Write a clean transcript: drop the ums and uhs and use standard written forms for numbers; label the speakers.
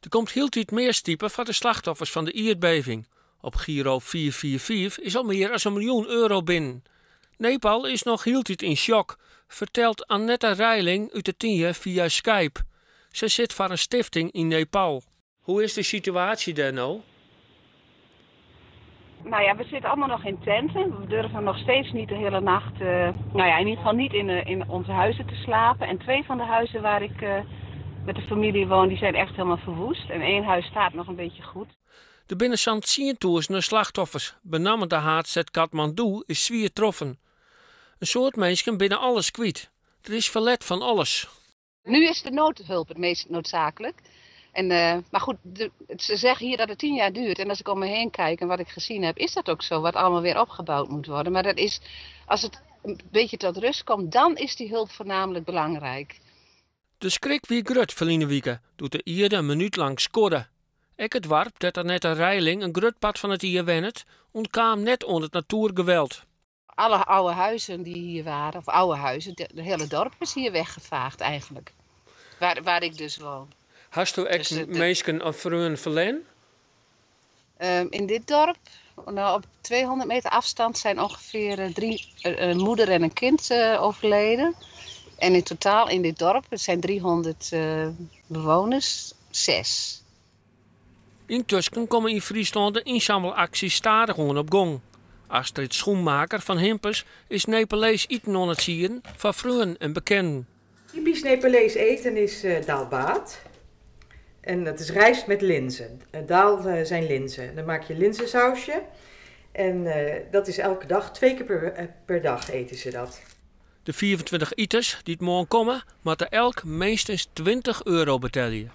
Speaker 1: Der komt hieltyd mear stipe foar de slachtoffers fan de ierdbeving. Op Giro 445 is al mear as in miljoen euro binnen. Nepal is noch hieltyd yn shock, fertelt Annette Reiling út De Tynje fia Skype. Se sit foar in stifting yn Nepal. Hoe is de situaasje dêr no?
Speaker 2: Nou ja, we zitten allemaal nog in tenten. We durven nog steeds niet de hele nacht, nou ja, in ieder geval niet in onze huizen te slapen. En twee van de huizen waar ik met de familie woon, die zijn echt helemaal verwoest. En één huis staat nog een beetje goed.
Speaker 1: Der binne sa'n tsientûzenen slachtoffers. Benammen de haadstêd Kathmandu is swier troffen. In soad minsken binne alles kwyt. Der is ferlet fan alles.
Speaker 2: Nu is de noodhulp het meest noodzakelijk. En, maar goed, ze zeggen hier dat het 10 jaar duurt. En als ik om me heen kijk en wat ik gezien heb, is dat ook zo. Wat allemaal weer opgebouwd moet worden. Maar dat is, als het een beetje tot rust komt, dan is die hulp voornamelijk belangrijk.
Speaker 1: De skrik wie grut ferline wike, doe't de ierde in minút lang skodde. Ek it doarp, dêr't Annette Reiling in grut part fan it jier wennet, ûntkaam net oan it natoergeweld.
Speaker 2: Alle oude huizen die hier waren, of oude huizen, de hele dorp is hier weggevaagd eigenlijk. Waar ik dus woon.
Speaker 1: Hasto ek
Speaker 2: Dus,
Speaker 1: minsken of freonen ferlern?
Speaker 2: In dit dorp, nou, op 200 meter afstand zijn ongeveer drie, een moeder en een kind overleden. En in totaal in dit dorp, het zijn 300 bewoners, zes.
Speaker 1: Yntusken komme yn Fryslân de ynsammelaksjes stadichoan op gong. Astrid Schoenmaker fan Himpens is Nepalees iten oan it sieden foar freonen en bekenden.
Speaker 3: Typisch Nepalees eten is dal baat. En dat is rijst met linzen. Dal zijn linzen. Dan maak je linzensausje. En dat is elke dag, twee keer per dag eten ze dat.
Speaker 1: De 25 iters dy't moarn komme, moatte elk minstens 20 euro betelje.